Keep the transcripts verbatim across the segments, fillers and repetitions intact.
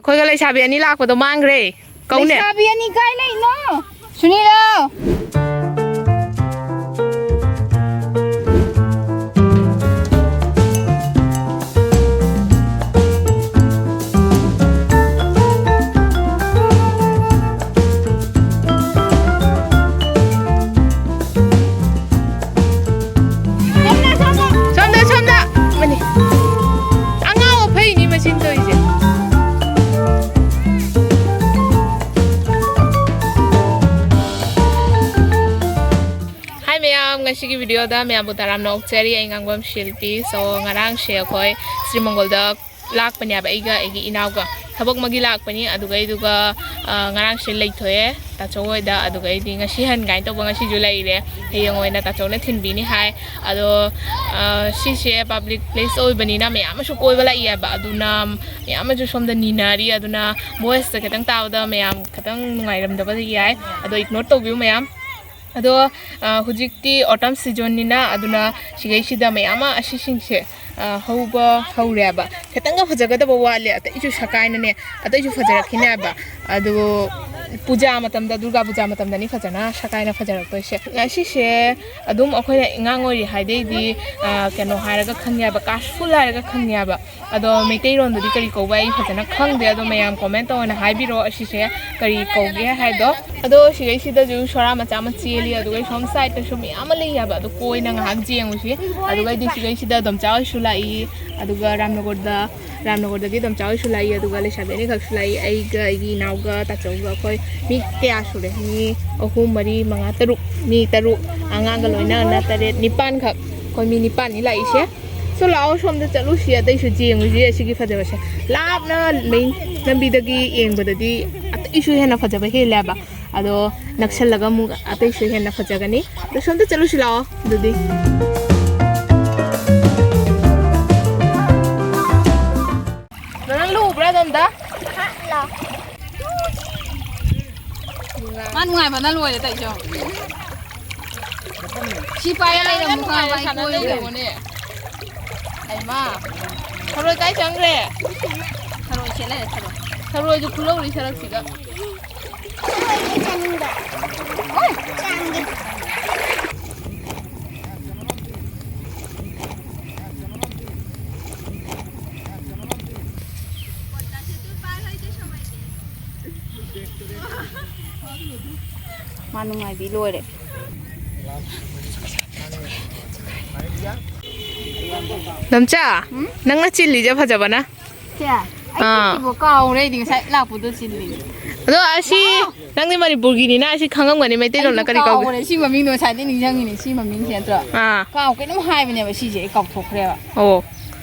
ꯑꯩꯈꯣꯏꯒ ꯂꯩꯁꯥꯕꯤ ꯑꯅꯤ ꯂꯥꯛꯄꯗꯣ ꯃꯥꯡꯈ꯭ꯔꯦ꯫ ꯀꯧꯅꯦ꯫ ꯂꯩꯁꯥꯕꯤ ꯑꯅꯤ ꯀꯥꯏ ꯂꯩꯅꯣ? ꯁꯨꯅꯤꯜ꯫ ꯁꯣꯝꯗ, ꯁꯣꯝꯗ꯫ ꯑꯃꯅꯤ꯫ ꯑꯉꯥꯎ ꯑꯐꯩꯅꯤ ꯃꯁꯤꯅ ꯇꯧꯔꯤꯁꯦ꯫ ꯍꯥꯏ ꯃꯌꯥꯝ, ꯉꯁꯤꯒꯤ ꯚꯤꯗꯤꯑꯣꯗ ꯃꯌꯥꯝꯕꯨ ꯇꯔꯥꯝꯅ ꯑꯣꯛꯆꯔꯤ꯫ ꯑꯩ ꯉꯥꯡꯕꯝ ꯁꯤꯜꯄꯤ꯫ So, ꯉꯔꯥꯡꯁꯦ ꯑꯩꯈꯣꯏ ꯁ꯭ꯔꯤ ꯃꯪꯒꯣꯜꯗ ꯂꯥꯛꯄꯅꯦꯕ, ꯑꯩꯒ ꯑꯩꯒꯤ ꯏꯅꯥꯎꯒ꯫ ꯊꯕꯛ ꯑꯃꯒꯤ ꯂꯥꯛꯄꯅꯤ꯫ ꯑꯗꯨꯒꯩꯗꯨꯒ, ꯑ, ꯉꯔꯥꯡꯁꯦ ꯂꯩꯊꯣꯛꯑꯦ ꯇꯥꯆꯧ ꯍꯣꯏꯗ꯫ ꯑꯗꯨꯒꯩꯗꯤ ꯉꯁꯤ ꯍꯟ ꯀꯥꯏꯅ ꯇꯧꯕ, ꯉꯁꯤꯁꯨ ꯂꯩꯔꯦ꯫ ꯍꯌꯦꯡ ꯑꯣꯏꯅ ꯇꯥꯆꯧꯅ ꯊꯤꯟꯕꯤꯅꯤ ꯍꯥꯏ꯫ ꯑꯗꯣ, ꯑ, ꯁꯤꯁꯦ ꯄꯕ꯭ꯂꯤꯛ ꯄ꯭ꯂꯦꯁ ꯑꯣꯏꯕꯅꯤꯅ ꯃꯌꯥꯝ ꯑꯃꯁꯨ ꯀꯣꯏꯕ ꯂꯥꯛꯏꯑꯕ꯫ ꯑꯗꯨꯅ ꯃꯌꯥꯝ ꯑꯃꯁꯨ ꯁꯣꯝꯗ ꯅꯤꯅꯔꯤ꯫ ꯑꯗꯨꯅ ꯚꯣꯏꯁꯇ ꯈꯤꯇꯪ ꯇꯥꯕꯗ ꯃꯌꯥꯝ ꯈꯤꯇꯪ ꯅꯨꯡꯉꯥꯏꯔꯝꯗꯕꯗꯤ ꯌꯥꯏ꯫ ꯑꯗꯣ ꯏꯒꯅꯣꯔ ꯇꯧꯕꯤꯌꯨ ꯃꯌꯥꯝ꯫ ꯑꯗꯣ, ꯑ, ꯍꯧꯖꯤꯛꯇꯤ autumn seasonꯅꯤꯅ, ꯑꯗꯨꯅ ꯁꯤꯒꯩꯁꯤꯗ ꯃꯌꯥꯝ ꯑꯃ ꯑꯁꯤꯁꯤꯡꯁꯦ, ꯑ, ꯍꯧꯕ ꯍꯧꯔꯦꯕ꯫ ꯈꯤꯇꯪꯒ ꯐꯖꯒꯗꯕ ꯋꯥꯠꯂꯦ, ꯑꯇꯩꯁꯨ ꯁꯀꯥꯏꯅꯅꯦ, ꯑꯇꯩꯁꯨ ꯐꯖꯔꯛꯈꯤꯅꯦꯕ꯫ ꯑꯗꯨ ꯄꯨꯖꯥ ꯃꯇꯝꯗ, ꯗꯨꯔꯒꯥ ꯄꯨꯖꯥ ꯃꯇꯝꯗꯅꯤ ꯐꯖꯅ ꯁꯀꯥꯏꯅ ꯐꯖꯔꯛꯇꯣꯏꯁꯦ꯫ ꯑꯁꯤꯁꯦ ꯑꯗꯨꯝ ꯑꯩꯈꯣꯏꯅ ꯑꯉꯥꯡ ꯑꯣꯏꯔꯤ ꯍꯥꯏꯗꯩꯗꯤ, ꯑ, ꯀꯩꯅꯣ ꯍꯥꯏꯔꯒ ꯈꯪꯉꯦꯕ, ꯀꯥꯁꯐꯨꯜ ꯍꯥꯏꯔꯒ ꯈꯪꯉꯦꯕ꯫ ꯑꯗꯣ ꯃꯩꯇꯩꯔꯣꯟꯗꯗꯤ ꯀꯔꯤ ꯀꯧꯕ ꯑꯩ ꯐꯖꯅ ꯈꯪꯗꯦ, ꯑꯗꯣ ꯃꯌꯥꯝ comment ꯑꯣꯏꯅ ꯍꯥꯏꯕꯤꯔꯣ ꯑꯁꯤꯁꯦ ꯀꯔꯤ ꯀꯧꯒꯦ ꯍꯥꯏꯗꯣ꯫ ꯑꯗꯣ ꯁꯤꯒꯩꯁꯤꯗꯁꯨ ꯁꯣꯔꯥ ꯃꯆꯥ ꯑꯃ ꯆꯦꯜꯂꯤ, ꯑꯗꯨꯒ ꯁꯣꯝ sideꯇꯁꯨ ꯃꯌꯥꯝ ꯑꯃ ꯂꯩ ꯍꯥꯏꯕ꯫ ꯑꯗꯣ ꯀꯣꯏꯅ ꯉꯥꯏꯍꯥꯛ ꯌꯦꯡꯉꯨꯁꯤ꯫ ꯑꯗꯨꯒ ꯑꯩꯗꯤ ꯁꯤꯒꯩꯁꯤꯗ ꯑꯗꯨꯝ ꯆꯥ ꯍꯣꯏꯁꯨ ꯂꯥꯛꯏ, ꯑꯗꯨꯒ ꯔꯥꯝꯅꯒꯔꯗ, ꯔꯥꯝꯅꯒꯔꯗꯒꯤ ꯑꯗꯨꯝ ꯆꯥ ꯍꯣꯏꯁꯨ ꯂꯥꯛꯏ, ꯑꯗꯨꯒ ꯂꯩꯁꯥꯕꯤ ꯑꯅꯤꯈꯛꯁꯨ ꯂꯥꯛꯏ, ꯑꯩꯒ ꯑꯩꯒꯤ ꯏꯅꯥꯎꯒ ꯇꯥꯆꯧꯒ꯫ ꯑꯩꯈꯣꯏ ꯃꯤ ꯀꯌꯥ ꯁꯨꯔꯦ? ꯃꯤ ꯑꯍꯨꯝ, ꯃꯔꯤ, ꯃꯉꯥ, ꯇꯔꯨꯛ, ꯃꯤ ꯇꯔꯨꯛ, ꯑꯉꯥꯡꯒ ꯂꯣꯏꯅꯅ ꯇꯔꯦꯠ, ꯅꯤꯄꯥꯟꯈꯛ꯫ ꯑꯩꯈꯣꯏ ꯃꯤ ꯅꯤꯄꯥꯟꯅꯤ ꯂꯥꯛꯏꯁꯦ꯫ So, ꯂꯥꯛꯑꯣ, ꯁꯣꯝꯗ ꯆꯠꯂꯨꯁꯤ, ꯑꯇꯩꯁꯨ ꯌꯦꯡꯉꯨꯁꯤ ꯑꯁꯤꯒꯤ ꯐꯖꯕꯁꯦ꯫ ꯂꯥꯞꯅ ꯃꯦꯟ ꯂꯝꯕꯤꯗꯒꯤ ꯌꯦꯡꯕꯗꯗꯤ ꯑꯇꯩꯁꯨ ꯍꯦꯟꯅ ꯐꯖꯕ ꯍꯦꯜꯂꯦꯕ꯫ ꯑꯗꯣ ꯅꯛꯁꯜꯂꯒ ꯑꯃꯨꯛ ꯑꯇꯩꯁꯨ ꯍꯦꯟꯅ ꯐꯖꯒꯅꯤ꯫ ꯑꯗꯣ ꯁꯣꯝꯗ ꯆꯠꯂꯨꯁꯤ ꯂꯥꯛꯑꯣ ꯑꯗꯨꯗꯤ꯫ ꯅꯪ ꯂꯨꯕ꯭ꯔꯥ ꯑꯗꯣꯝꯗ? ꯃꯥ ꯅꯨꯡꯉꯥꯏꯕꯅ ꯂꯣꯏꯔꯦ ꯇꯧꯏꯁꯦ꯫ ꯁꯤ ꯄꯥꯏꯔ ꯂꯩꯔꯝꯃꯨ ꯈꯪꯉꯕ? ꯑꯩ ꯀꯣꯏꯔꯨꯒꯦ꯫ ꯍꯩꯃꯥ, ꯊꯔꯣꯏ ꯀꯥꯏ ꯆꯪꯈ꯭ꯔꯦ? ꯊꯔꯣꯏ ꯁꯦ ꯂꯩꯔꯦ, ꯊꯔꯣꯏ꯫ ꯊꯔꯣꯏꯁꯨ ꯈꯨꯜꯍꯧꯔꯤ ꯁꯔꯛꯁꯤꯒ꯫ ꯃꯥ ꯅꯨꯡꯉꯥꯏꯕꯤ ꯂꯣꯏꯔꯦ꯫ ꯅꯝꯆꯥ, ꯅꯪꯅ ꯆꯤꯜꯂꯤꯁꯦ ꯐꯖꯕꯅ꯫ ꯁꯦ, ꯑꯩ ꯑꯥ꯫ ꯆꯤꯟꯁꯤꯕꯨ ꯀꯥꯎꯔꯦ, ꯑꯩꯗꯤ ꯉꯁꯥꯏ ꯂꯥꯛꯄꯗꯣ ꯆꯤꯜꯂꯤꯅꯦ꯫ ꯑꯗꯣ ꯑꯁꯤ, ꯅꯪꯗꯤ ꯃꯅꯤꯄꯨꯔꯒꯤꯅꯤꯅ ꯑꯁꯤ ꯈꯪꯉꯝꯒꯅꯤ, ꯃꯩꯇꯩꯂꯣꯟꯅ ꯑꯩꯁꯨ ꯀꯔꯤ ꯀꯧꯒꯦ? ꯀꯥꯎꯈ꯭ꯔꯦ, ꯁꯤ ꯃꯃꯤꯡꯗꯣ ꯉꯁꯥꯏꯗꯩ ꯅꯤꯡꯁꯤꯡꯉꯤꯅꯦ, ꯁꯤ ꯃꯃꯤꯡꯁꯦ ꯅꯠꯇ꯭ꯔꯣ? ꯑꯥ꯫ ꯀꯥꯎ-, ꯀꯩꯅꯣꯝ ꯍꯥꯏꯕꯅꯦꯕ ꯁꯤꯁꯦ, ꯑꯩ ꯀꯥꯎꯊꯣꯛꯈ꯭ꯔꯦꯕ꯫ ꯑꯣ꯫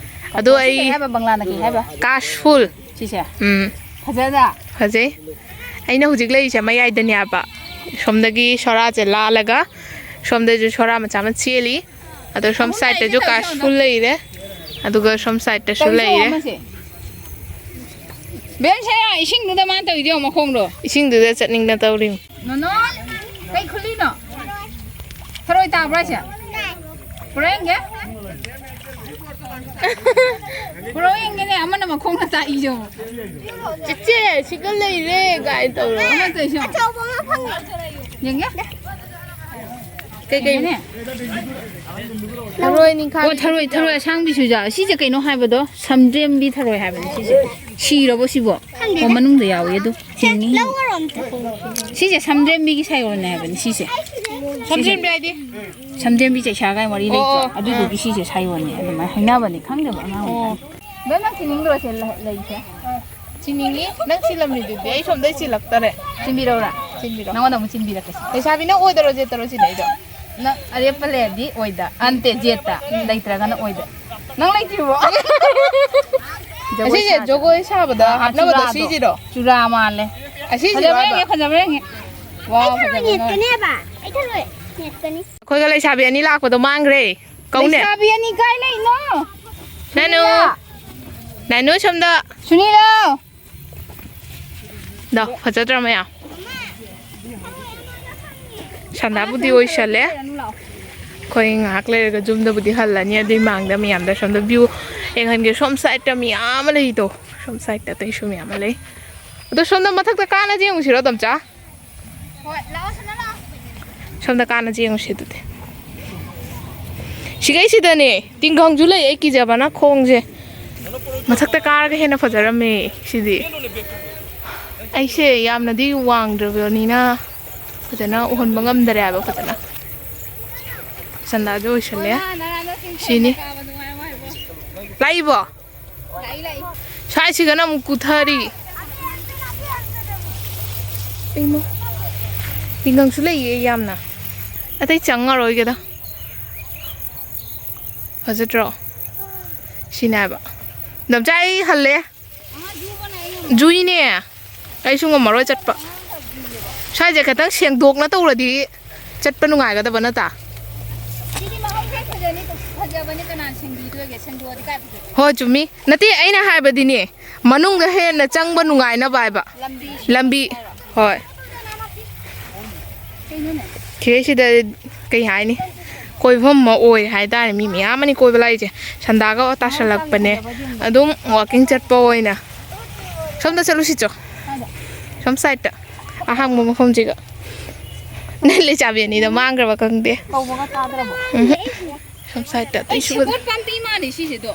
ꯑꯗꯣ ꯀꯥꯎꯊꯣꯛ-, ꯁꯤ ꯑꯩ ꯀꯩ ꯍꯥꯏꯕ ꯕꯪꯂꯥꯅ ꯀꯩ ꯍꯥꯏꯕ? ꯀꯥꯁꯐꯨꯜ꯫ ꯁꯤꯁꯦ? ꯎꯝ꯫ ꯐꯖꯗ꯭ꯔꯥ? ꯐꯖꯩ꯫ ꯑꯩꯅ ꯍꯧꯖꯤꯛ ꯂꯩꯔꯤꯁꯦ ꯃꯌꯥꯏꯗꯅꯦꯕ꯫ ꯁꯣꯝꯗꯒꯤ ꯁꯣꯔꯥꯁꯦ ꯂꯥꯜꯂꯒ ꯁꯣꯝꯗꯁꯨ ꯁꯣꯔꯥ ꯃꯆꯥ ꯑꯃ ꯆꯦꯜꯂꯤ꯫ ꯑꯗꯣ ꯁꯣꯝ ꯑꯍꯨꯝ ꯁꯥꯏꯗꯠꯇꯁꯨ ꯂꯩꯔꯤꯁꯦ ꯇꯧꯔꯤꯁꯦ ꯀꯥꯁꯐꯨꯜ ꯌꯦꯡꯉꯣ꯫ ꯂꯩꯔꯦ꯫ ꯑꯗꯨꯒ ꯁꯣꯝ ꯁꯥꯏꯗꯠꯇꯁꯨ ꯇꯧꯔꯤꯁꯦ ꯌꯦꯡꯉꯣ ꯂꯩꯔꯦ꯫ ꯑꯃꯁꯦ꯫ ꯕꯦꯝ, ꯁꯦ ꯏꯁꯤꯡꯗꯨꯗ ꯃꯥꯅ ꯇꯧꯔꯤꯗꯣ ꯌꯦꯡꯉꯣ ꯃꯈꯣꯡꯗꯣ꯫ ꯏꯁꯤꯡꯗꯨꯗ ꯆꯠꯅꯤꯡꯅ ꯇꯧꯔꯤꯅꯤ꯫ ꯅꯣꯅꯣ, ꯀꯩ ꯈꯨꯜꯂꯤꯅꯣ? ꯊꯔꯣꯏ ꯇꯥꯕ꯭ꯔꯥ ꯍꯥꯏꯁꯦ? ꯄꯨꯔꯛꯑꯦ ꯌꯦꯡꯒꯦ꯫ ꯄꯨꯔꯛꯑꯣ ꯌꯦꯡꯒꯦꯅꯦ, ꯑꯃꯅ ꯃꯈꯣꯡꯅ ꯇꯥꯛꯏꯁꯦ ꯌꯦꯡꯉꯣ꯫ ꯆꯤꯆꯦ, ꯁꯤꯒ ꯂꯩꯔꯦ ꯀꯥꯏꯅ ꯇꯧꯔꯣ꯫ ꯑꯃ ꯇꯧꯔꯤꯁꯦ ꯌꯦꯡꯉꯣ꯫ ꯑꯆꯧꯕ ꯑꯃ ꯐꯪꯉꯦ꯫ ꯌꯦꯡꯒꯦ꯫ ꯀꯩꯀꯩ? ꯌꯦꯡꯒꯦꯅꯦ꯫ ꯊꯔꯣꯏ ꯅꯤꯡꯈꯥ ꯑꯣ, ꯊꯔꯣꯏ, ꯊꯔꯣꯏ ꯑꯁꯥꯡꯕꯤꯁꯨ ꯌꯥꯎ-, ꯁꯤꯁꯦ ꯀꯩꯅꯣ ꯍꯥꯏꯕꯗꯣ? ꯁꯝꯗ꯭ꯔꯦꯝꯕꯤ ꯊꯔꯣꯏ ꯍꯥꯏꯕꯅꯦ ꯁꯤꯁꯦ꯫ ꯁꯤꯔꯕꯣ ꯁꯤꯕꯣ? ꯈꯪꯗꯦꯗ꯫ ꯑꯣ, ꯃꯅꯨꯡꯗ ꯌꯥꯎꯏ ꯑꯗꯨ꯫ ꯁꯦ, ꯍꯤꯡꯉꯤ꯫ ꯂꯧꯈꯔꯣ ꯑꯝꯇ꯫ ꯁꯤꯁꯦ ꯁꯝꯗ꯭ꯔꯦꯝꯕꯤꯒꯤ ꯁꯥꯌꯣꯟꯅꯦ ꯍꯥꯏꯕꯅꯦ ꯁꯤꯁꯦ꯫ ꯁꯝꯗ꯭ꯔꯦꯝꯕꯤ ꯍꯥꯏꯗꯤ? ꯁꯝꯗ꯭ꯔꯦꯝꯕꯤ ꯆꯩꯁꯥꯒꯥꯏ ꯋꯥꯔꯤ ꯂꯩꯇ꯭ꯔꯣ? ꯑꯣ, ꯑꯣ꯫ ꯑꯗꯨꯗꯨꯒꯤ ꯁꯤꯁꯦ ꯁꯥꯌꯣꯟꯅꯦ ꯑꯗꯨꯃꯥꯏꯅ ꯍꯥꯏꯅꯕꯅꯦ, ꯈꯪꯗꯕ ꯑꯉꯥꯡ ꯑꯣ꯫ ꯑꯣꯏꯔꯤꯀꯥꯟꯗ꯫ ꯅꯪ ꯆꯤꯟꯅꯤꯡꯗ꯭ꯔꯣ ꯁꯦ ꯂ-, ꯂꯩꯁꯦ? ꯆꯤꯟꯅꯤꯡꯉꯤ? ꯅꯪ ꯆꯤꯜꯂꯝꯃꯤꯗꯨꯗꯤ ꯑꯩ ꯁꯣꯝꯗꯩ ꯆꯤꯜꯂꯛꯇꯔꯦ꯫ ꯆꯤꯟꯕꯤꯔꯛꯎꯔꯥ? ꯆꯤꯟꯕꯤꯔꯣ꯫ ꯅꯉꯣꯟꯗ ꯑꯃꯨꯛ ꯆꯤꯟꯕꯤꯔꯛꯀꯦꯁꯦ꯫ ꯂꯩꯁꯥꯕꯤꯅ ꯑꯣꯏꯗꯔꯣ ꯖꯦꯠꯇꯔꯣ ꯆꯤꯜꯂꯛꯏꯗꯣ? ꯅꯪ ꯑꯔꯦꯞꯄ ꯂꯩꯔꯗꯤ ꯑꯣꯏꯗ, ꯑꯟꯇꯦ ꯖꯦꯠꯇ, ꯂꯩꯇ꯭ꯔꯒꯅ ꯑꯣꯏꯗ꯫ ꯅꯪ ꯂꯩꯇ꯭ꯔꯤꯕꯣ? ꯖꯒꯣꯏ ꯑꯁꯤꯁꯦ ꯁꯥꯗ꯭ꯔꯣ? ꯖꯒꯣꯏ ꯁꯥꯕꯗ ꯑꯥ, ꯍꯥꯞꯅꯕꯗꯣ ꯆꯨꯔꯥꯗꯣ꯫ ꯁꯤꯁꯤꯔꯣ? ꯆꯨꯔꯥ ꯃꯥꯜꯂꯦ꯫ ꯑꯁꯤꯁꯤꯔꯣ ꯐꯖꯕ꯭ꯔꯥ ꯍꯥꯏꯕ? ꯌꯦꯡꯒꯦ, ꯐꯖꯕ꯭ꯔꯥ ꯌꯦꯡꯒꯦ꯫ ꯋꯥꯎ, ꯑꯩ ꯊꯔꯣꯏ ꯐꯖꯕ ꯅꯣꯏ꯫ ꯅꯦꯠꯀꯅꯦꯕ꯫ ꯑꯩ ꯊꯔꯣꯏ ꯅꯦꯠꯀꯅꯤ꯫ ꯑꯩꯈꯣꯏꯒ ꯂꯩꯁꯥꯕꯤ ꯑꯅꯤ ꯂꯥꯛꯄꯗꯣ ꯃꯥꯡꯈ꯭ꯔꯦ꯫ ꯀꯧꯅꯦ꯫ ꯂꯩꯁꯥꯕꯤ ꯑꯅꯤ ꯀꯥꯏ ꯂꯩꯅꯣ? ꯅꯥꯅꯨ꯫ ꯁꯨꯅꯤꯂꯥ꯫ ꯅꯥꯅꯨ ꯁꯣꯝꯗ꯫ ꯁꯨꯅꯤꯂꯥ꯫ ꯗꯣ, ꯐꯖꯗ꯭ꯔꯥ ꯃꯌꯥꯝ? ꯁꯟꯗꯥꯕꯨꯗꯤ ꯑꯣꯏꯁꯜꯂꯦ꯫ ꯑꯩꯈꯣꯏ ꯉꯥꯏꯍꯥꯛ ꯂꯩꯔꯒ ꯌꯨꯝꯗꯕꯨꯗꯤ ꯍꯜꯂꯅꯤ꯫ ꯑꯗꯨꯏ ꯃꯥꯡꯗ ꯃꯌꯥꯝꯗ ꯁꯣꯝꯗ view ꯌꯦꯡꯍꯟꯒꯦ꯫ ꯁꯣꯝ sideꯇ ꯃꯌꯥꯝ ꯑꯃ ꯂꯩꯗꯣ꯫ ꯁꯣꯝ ꯁꯥꯏꯗꯠꯇ ꯑꯇꯩꯁꯨ ꯃꯌꯥꯝ ꯑꯃ ꯂꯩ꯫ ꯑꯗꯣ ꯁꯣꯝꯗ ꯃꯊꯛꯇ ꯀꯥꯅ ꯌꯦꯡꯉꯨꯁꯤꯔꯣ, ꯇꯝꯆꯥ? ꯁꯣꯝꯗ ꯀꯥꯅ ꯌꯦꯡꯉꯨꯁꯤ ꯑꯗꯨꯗꯤ꯫ ꯁꯤꯒꯩꯁꯤꯗꯅꯦ, ꯇꯤꯡꯈꯪꯁꯨ ꯂꯩ꯫ ꯑꯩ ꯀꯤꯖꯕꯅ ꯈꯣꯡꯁꯦ꯫ ꯃꯊꯛꯇ ꯀꯥꯔꯒ ꯍꯦꯟꯅ ꯐꯖꯔꯝꯃꯦ ꯁꯤꯗꯤ꯫ ꯑꯩꯁꯦ ꯌꯥꯝꯅꯗꯤ ꯋꯥꯡꯗ꯭ꯔꯕꯅꯤꯅ ꯐꯖꯅ ꯎꯍꯟꯕ ꯉꯝꯗꯔꯦ ꯍꯥꯏꯕ ꯐꯖꯅ꯫ ꯆꯟꯗꯥꯁꯨ ꯑꯣꯏꯁꯜꯂꯦ꯫ ꯁꯤꯅꯤ꯫ ꯂꯥꯛꯏꯕꯣ? ꯁ꯭ꯋꯥꯏꯁꯤꯒꯅ ꯑꯃꯨꯛ ꯀꯨꯊꯔꯤ꯫ ꯏꯃꯥ꯫ ꯇꯤꯡꯈꯪꯁꯨ ꯂꯩꯌꯦ ꯌꯥꯝꯅ꯫ ꯑꯇꯩ ꯆꯪꯉꯔꯣꯏꯒꯦꯗ꯫ ꯐꯖꯗ꯭ꯔꯣ? ꯁꯤꯅꯦ ꯍꯥꯏꯕ꯫ ꯅꯝꯆꯥ, ꯑꯩ ꯍꯜꯂꯦ꯫ ꯖꯨꯏꯅꯦ꯫ ꯑꯩꯁꯨ ꯉꯝꯃꯔꯣꯏ ꯆꯠꯄ꯫ ꯁ꯭ꯋꯥꯏꯁꯦ ꯈꯤꯇꯪ ꯁꯦꯡꯗꯣꯛꯅ ꯇꯧꯔꯗꯤ ꯆꯠꯄ ꯅꯨꯡꯉꯥꯏꯒꯗꯕ ꯅꯠꯇ꯭ꯔꯥ? ꯁꯤꯗꯤ ꯃꯍꯧꯁꯥ ꯐꯖꯅꯤ, ꯐꯖꯕꯅꯤ, ꯀꯅꯥꯅ ꯁꯦꯡꯕꯤꯗꯣꯏꯒꯦ? ꯁꯦꯡꯗꯣꯛꯑꯗꯤ ꯀꯥꯏ ꯐꯖꯗꯣꯏꯅꯣ? ꯍꯣꯏ, ꯆꯨꯝꯃꯤ꯫ ꯅꯠꯇꯦ, ꯑꯩꯅ ꯍꯥꯏꯕꯗꯤꯅꯦ, ꯃꯅꯨꯡꯗ ꯍꯦꯟꯅ ꯆꯪꯕ ꯅꯨꯡꯉꯥꯏꯅꯕ ꯍꯥꯏꯕ꯫ ꯂꯝꯕꯤ꯫ ꯂꯝꯕꯤ꯫ ꯍꯣꯏ꯫ ꯀꯩꯅꯣꯅꯦ? ꯁꯤꯗꯩꯁꯤꯗ ꯀꯩ ꯍꯥꯏꯅꯤ, ꯀꯣꯏꯐꯝ ꯑꯃ ꯑꯣꯏ ꯍꯥꯏꯇꯥꯔꯦ꯫ ꯃꯤ ꯃꯌꯥꯝ ꯑꯃꯅꯤ ꯀꯣꯏꯕ ꯂꯥꯛꯏꯁꯦ꯫ ꯁꯟꯗꯥꯒ ꯇꯥꯁꯜꯂꯛꯄꯅꯦ꯫ ꯑꯗꯨꯝ ꯋꯥꯛꯀꯤꯡ ꯆꯠꯄ ꯑꯣꯏꯅ꯫ ꯁꯣꯝꯗ ꯆꯠꯂꯨꯁꯤ ꯆꯣ꯫ ꯁꯣꯝ ꯁꯥꯏꯗꯠꯇ ꯑꯍꯥꯡꯕ ꯃꯐꯝꯁꯤꯒ꯫ ꯅꯪ ꯂꯩꯆꯥꯕꯤ ꯑꯅꯤꯗꯣ ꯃꯥꯡꯈ꯭ꯔꯕ ꯈꯪꯗꯦ꯫ ꯀꯧꯕꯒ ꯇꯥꯗ꯭ꯔꯕꯣ? ꯎꯝ꯫ ꯁꯣꯝ ꯁꯥꯏꯗꯠꯇ ꯑꯇꯩ ꯑꯇꯩꯁꯨ ꯁꯦꯕꯣꯠ ꯄꯥꯝꯕꯤ ꯃꯥꯜꯂꯦ ꯁꯤꯁꯦ꯫ ꯗꯣ꯫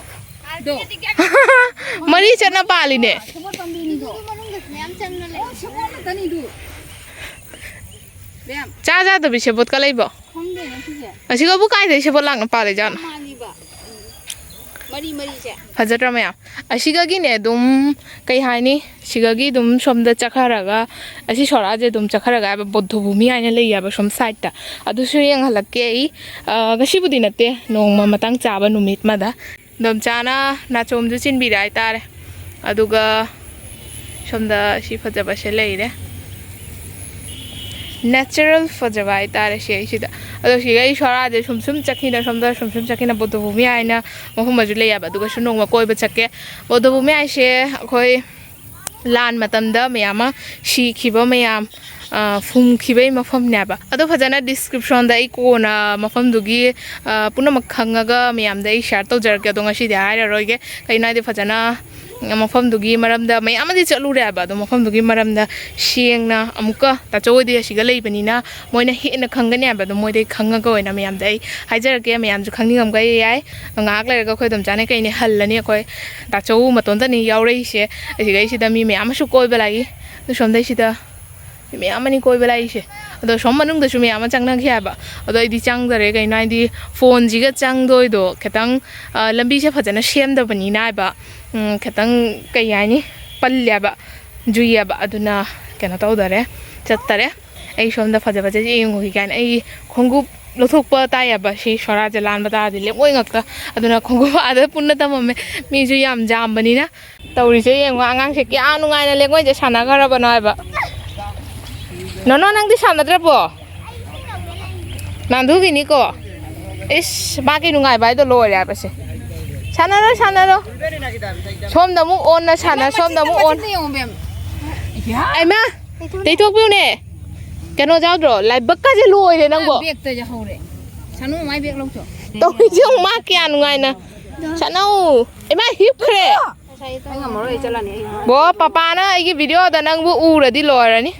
ꯗꯣ꯫ ꯃꯔꯤ ꯆꯠꯅ ꯄꯥꯜꯂꯤꯅꯦ꯫ ꯁꯦꯕꯣꯠ ꯄꯥꯝꯕꯤꯅꯤꯗꯣ꯫ ꯃꯅꯨꯡꯗꯁꯨ ꯃꯌꯥꯝ ꯆꯪꯅ ꯂꯩ꯫ ꯑꯣ, ꯁꯦꯕꯣꯠ ꯉꯥꯛꯇꯅꯤꯗꯣ꯫ ꯃꯌꯥꯝ꯫ ꯆꯥ ꯆꯥꯗꯕꯤ ꯁꯦꯕꯣꯠꯀ ꯂꯩꯕꯣ? ꯈꯪꯗꯦꯅꯦ ꯁꯤꯁꯦ꯫ ꯑꯁꯤꯒꯕꯨ ꯀꯥꯏꯗꯩ ꯁꯦꯕꯣꯠ ꯂꯥꯛꯅ ꯄꯥꯜꯂꯤꯖꯥꯠꯅꯣ? ꯃꯥꯜꯂꯤꯕ꯫ ꯎꯝ꯫ ꯃꯔꯤ ꯃꯔꯤꯁꯦ꯫ ꯐꯖꯗ꯭ꯔꯥ ꯃꯌꯥꯝ? ꯑꯁꯤꯒꯒꯤꯅꯦ ꯑꯗꯨꯝ ꯀꯩ ꯍꯥꯏꯅꯤ? ꯁꯤꯒꯒꯤ ꯑꯗꯨꯝ ꯁꯣꯝꯗ ꯆꯠꯈꯔꯒ, ꯑꯁꯤ ꯁꯣꯔꯥꯁꯦ ꯑꯗꯨꯝ ꯆꯠꯈꯔꯒ ꯍꯥꯏꯕ ꯕꯧꯙ ꯚꯨꯃꯤ ꯍꯥꯏꯅ ꯂꯩꯌꯦꯕ ꯁꯣꯝ ꯁꯥꯏꯗꯠꯇ꯫ ꯑꯗꯨꯁꯨ ꯌꯦꯡꯍꯜꯂꯛꯀꯦ ꯑꯩ꯫ ꯑ, ꯉꯁꯤꯕꯨꯗꯤ ꯅꯠꯇꯦ, ꯅꯣꯡꯃ ꯃꯇꯥꯡ ꯆꯥꯕ ꯅꯨꯃꯤꯠ ꯑꯃꯗ꯫ ꯗꯣꯝꯆꯥꯅ ꯅꯥꯆꯣꯝꯁꯨ ꯆꯤꯟꯕꯤꯔꯦ ꯍꯥꯏꯇꯥꯔꯦ꯫ ꯑꯗꯨꯒ ꯁꯣꯝꯗ ꯁꯤ ꯐꯖꯕꯁꯦ ꯂꯩꯔꯦ꯫ ꯅꯦꯆꯔꯦꯜ ꯐꯖꯕ ꯍꯥꯏꯇꯥꯔꯦ ꯁꯤ ꯑꯩꯁꯤꯗ꯫ ꯑꯗꯣ ꯁꯤꯒ ꯑꯩ ꯁꯣꯔꯥꯁꯦ ꯁꯨꯝ ꯁꯨꯝ ꯆꯠꯈꯤꯅ ꯁꯣꯝꯗ ꯁꯨꯝ ꯁꯨꯝ ꯆꯠꯈꯤꯅ ꯕꯧꯙ ꯚꯨꯃꯤ ꯍꯥꯏꯅ ꯃꯐꯝ ꯑꯃꯁꯨ ꯂꯩꯌꯦꯕ꯫ ꯑꯗꯨꯒꯁꯨ ꯅꯣꯡꯃ ꯀꯣꯏꯕ ꯆꯠꯀꯦ꯫ ꯕꯧꯙ ꯚꯨꯃꯤ ꯍꯥꯏꯁꯦ ꯑꯩꯈꯣꯏ ꯂꯥꯟ ꯃꯇꯝꯗ ꯃꯌꯥꯝ ꯑꯃ ꯁꯤꯈꯤꯕ ꯃꯌꯥꯝ, ꯑ, ꯐꯨꯝꯈꯤꯕꯒꯤ ꯃꯐꯝꯅꯦꯕ꯫ ꯑꯗꯣ ꯐꯖꯅ ꯗꯤꯁꯀ꯭ꯔꯤꯞꯁꯟꯗ ꯑꯩ ꯀꯣꯟꯅ ꯃꯐꯝꯗꯨꯒꯤ, ꯑ, ꯄꯨꯝꯅꯃꯛ ꯈꯪꯉꯒ ꯃꯌꯥꯝꯗ ꯑꯩ ꯁꯤꯌꯔ ꯇꯧꯖꯔꯛꯀꯦ꯫ ꯑꯗꯣ ꯉꯁꯤꯗꯤ ꯍꯥꯏꯔꯔꯣꯏꯒꯦ꯫ ꯀꯩꯅꯣ ꯍꯥꯏꯗꯤ ꯐꯖꯅ ꯃꯐꯝꯗꯨꯒꯤ ꯃꯔꯝꯗ ꯃꯌꯥꯝ ꯑꯃꯗꯤ ꯆꯠꯂꯨꯔꯦ ꯍꯥꯏꯕ, ꯑꯗꯣ ꯃꯐꯝꯗꯨꯒꯤ ꯃꯔꯝꯗ ꯁꯦꯡꯅ ꯑꯃꯨꯛꯀ ꯇꯥꯆꯧ ꯍꯣꯏꯗꯤ ꯑꯁꯤꯒ ꯂꯩꯕꯅꯤꯅ ꯃꯣꯏꯅ ꯍꯦꯟꯅ ꯈꯪꯒꯅꯤ ꯍꯥꯏꯕ, ꯑꯗꯣ ꯃꯣꯏꯗꯩ ꯈꯪꯉꯒ ꯑꯣꯏꯅ ꯃꯌꯥꯝꯗ ꯑꯩ ꯍꯥꯏꯖꯔꯛꯀꯦ꯫ ꯃꯌꯥꯝꯁꯨ ꯈꯪꯅꯤꯡꯉꯝꯒꯅꯤ꯫ ꯌꯥꯏ, ꯉꯥꯏꯍꯥꯛ ꯂꯩꯔꯒ ꯑꯩꯈꯣꯏ ꯑꯗꯨꯝ ꯆꯥꯅ ꯀꯩꯅꯦ ꯍꯜꯂꯅꯤ꯫ ꯑꯩꯈꯣꯏ ꯇꯥꯆꯧ ꯃꯇꯣꯟꯇꯅꯤ ꯌꯥꯎꯔꯛꯏꯁꯦ꯫ ꯑꯁꯤꯗꯩꯁꯤꯗ ꯃꯤ ꯃꯌꯥꯝ ꯑꯃꯁꯨ ꯀꯣꯏꯕ ꯂꯥꯛꯏ꯫ ꯑꯗꯨ ꯁꯣꯝꯗꯩꯁꯤꯗ ꯃꯤ ꯃꯌꯥꯝ ꯑꯃꯅꯤ ꯀꯣꯏꯕ ꯂꯥꯛꯏꯁꯦ꯫ ꯑꯗꯣ ꯁꯣꯝ ꯃꯅꯨꯡꯗꯁꯨ ꯃꯌꯥꯝ ꯑꯃ ꯆꯪꯅꯈꯤ ꯍꯥꯏꯕ꯫ ꯑꯗꯣ ꯑꯩꯗꯤ ꯆꯪꯗꯔꯦ꯫ ꯀꯩꯅꯣ ꯍꯥꯏꯗꯤ, ꯐꯣꯟꯁꯤꯒ ꯆꯪꯗꯣꯏꯗꯣ ꯈꯤꯇꯪ, ꯑ, ꯂꯝꯕꯤꯁꯦ ꯐꯖꯅ ꯁꯦꯝꯗꯕꯅꯤꯅ ꯍꯥꯏꯕ, ꯎꯝ, ꯈꯤꯇꯪ, ꯀꯩ ꯍꯥꯏꯅꯤ, ꯄꯜꯂꯦꯕ, ꯖꯨꯏꯌꯦꯕ꯫ ꯑꯗꯨꯅ ꯀꯩꯅꯣ ꯇꯧꯗꯔꯦ, ꯆꯠꯇꯔꯦ꯫ ꯑꯩ ꯁꯣꯝꯗ ꯐꯖ ꯐꯖꯁꯦ ꯌꯦꯡꯉꯨꯈꯤ ꯀꯥꯏꯅ ꯑꯩ ꯈꯣꯡꯎꯞ ꯂꯧꯊꯣꯛꯄ ꯇꯥꯏꯌꯦꯕ꯫ ꯁꯤ ꯁꯣꯔꯥꯁꯦ ꯂꯥꯟꯕ ꯇꯥꯔꯗꯤ ꯂꯦꯞꯉꯣꯏ ꯉꯛꯇ꯫ ꯑꯗꯨꯅ ꯈꯣꯡꯎꯞ ꯑꯥꯗ ꯄꯨꯟꯅ ꯊꯝꯃꯝꯃꯦ꯫ ꯃꯤꯁꯨ ꯌꯥꯝ ꯌꯥꯝꯕꯅꯤꯅ꯫ ꯇꯧꯔꯤꯁꯦ ꯌꯦꯡꯉꯣ, ꯑꯉꯥꯡꯁꯦ ꯀꯌꯥ ꯅꯨꯡꯉꯥꯏꯅ ꯂꯦꯡꯉꯣꯏꯁꯦ ꯁꯥꯟꯅꯈ꯭ꯔꯕꯅꯣ ꯍꯥꯏꯕ꯫ ꯅꯣꯅꯣ, ꯅꯪꯗꯤ ꯁꯥꯟꯅꯗ꯭ꯔꯕꯣ? ꯅꯥꯟꯗꯨꯒꯤꯅꯤꯀꯣ꯫ ꯏꯁ, ꯃꯥꯒꯤ ꯅꯨꯡꯉꯥꯏꯕ ꯍꯥꯏꯗꯣ ꯂꯣꯏꯔꯦ ꯍꯥꯏꯕꯁꯦ꯫ ꯁꯥꯟꯅꯔꯣ, ꯁꯥꯟꯅꯔꯣ꯫ ꯁꯣꯝꯗ ꯑꯃꯨꯛ ꯑꯣꯟꯅ ꯁꯥꯟꯅ, ꯁꯣꯝꯗ ꯑꯃꯨꯛ ꯑꯣꯟ꯫ ꯃꯆꯤꯟꯗ ꯌꯦꯡꯉꯣ, ꯃꯦꯝ꯫ ꯏꯌꯥ꯫ ꯑꯩꯃ, ꯇꯩꯊꯣꯛꯄꯤꯌꯨꯅꯦ꯫ ꯀꯩꯅꯣ ꯌꯥꯎꯗ꯭ꯔꯣ? ꯂꯥꯏꯕꯛꯀꯁꯦ ꯂꯣꯏꯔꯦ ꯅꯪꯕꯣ꯫ ꯕꯦꯛꯇ ꯌꯥꯍꯧꯔꯦ꯫ ꯁꯥꯅꯨ, ꯃꯥꯏ ꯕꯦꯛ ꯂꯧꯆꯣ꯫ ꯇꯧꯔꯤꯁꯦ ꯌꯦꯡꯉꯨ, ꯃꯥ ꯀꯌꯥ ꯅꯨꯡꯉꯥꯏꯅ꯫ ꯁꯥꯅꯧ꯫ ꯏꯃꯥ, ꯍꯤꯞꯈ꯭ꯔꯦ꯫ ꯑꯩ ꯉꯝꯃꯔꯣꯏ, ꯑꯩ ꯆꯠꯂꯅꯤ, ꯑꯩ ꯉꯝꯃꯔꯣꯏ꯫ ꯕꯣ, ꯄꯄꯥꯅ ꯑꯩꯒꯤ ꯚꯤꯗꯤꯑꯣꯗ ꯅꯪꯕꯨ ꯎꯔꯗꯤ ꯂꯣꯏꯔꯅꯤ꯫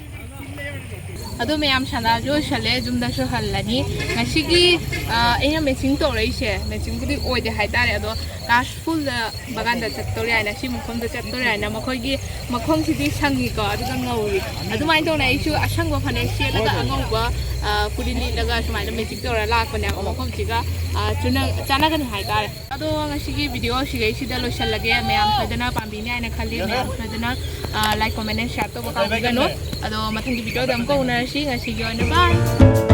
ꯑꯗꯣ ꯃꯌꯥꯝ ꯁꯥꯟꯅꯕꯁꯨ ꯂꯣꯏꯁꯜꯂꯦ, ꯌꯨꯝꯗꯁꯨ ꯍꯜꯂꯅꯤ꯫ ꯉꯁꯤꯒꯤ, ꯑ, ꯑꯩꯅ ꯃꯦꯆꯤꯡ ꯇꯧꯔꯛꯏꯁꯦ, ꯃꯦꯆꯤꯡꯕꯨꯗꯤ ꯑꯣꯏꯗꯦ ꯍꯥꯏꯇꯥꯔꯦ, ꯑꯗꯣ ꯀ꯭ꯂꯥꯁ ꯐꯨꯜꯗ ꯕꯒꯥꯟꯗ ꯆꯠꯇꯧꯔꯦ ꯍꯥꯏꯅ, ꯁꯤ ꯃꯐꯝꯗ ꯆꯠꯇꯧꯔꯦ ꯍꯥꯏꯅ, ꯃꯈꯣꯏꯒꯤ ꯃꯈꯣꯡꯁꯤꯗꯤ ꯁꯪꯉꯤꯀꯣ, ꯑꯗꯨꯒ ꯉꯧꯔꯤ꯫ ꯑꯗꯨꯃꯥꯏꯅ ꯇꯧꯅ ꯑꯩꯁꯨ ꯑꯁꯪꯕ ꯐꯅꯦꯛ ꯁꯦꯠꯂꯒ ꯑꯉꯧꯕ, ꯑ, ꯐꯨꯔꯤꯠ ꯂꯤꯠꯂꯒ ꯁꯨꯃꯥꯏꯅ ꯃꯦꯆꯤꯡ ꯇꯧꯔ ꯂꯥꯛꯄꯅꯦꯕ ꯃꯐꯝꯁꯤꯒ, ꯑ, ꯆꯨꯅ-, ꯆꯥꯟꯅꯒꯅꯤ ꯍꯥꯏꯇꯥꯔꯦ꯫ ꯑꯗꯣ ꯉꯁꯤꯒꯤ ꯚꯤꯗꯤꯑꯣ ꯁꯤꯈꯩꯁꯤꯗ ꯂꯣꯏꯁꯤꯜꯂꯒꯦ꯫ ꯃꯌꯥꯝ ꯁꯣꯏꯗꯅ ꯄꯥꯝꯕꯤꯅꯤ ꯍꯥꯏꯅ ꯈꯜꯂꯤ꯫ ꯃꯌꯥꯝ ꯁꯣꯏꯗꯅ, ꯑ, like, comment and share ꯇꯧꯕ ꯀꯥꯎꯕꯤꯒꯅꯨ꯫ ꯑꯗꯣ ꯃꯊꯪꯒꯤ ꯚꯤꯗꯤꯑꯣꯗ ꯑꯃꯨꯛꯀ ꯎꯅꯔꯁꯤ꯫ ꯉꯁꯤꯒꯤ ꯑꯣꯏꯅ bye꯫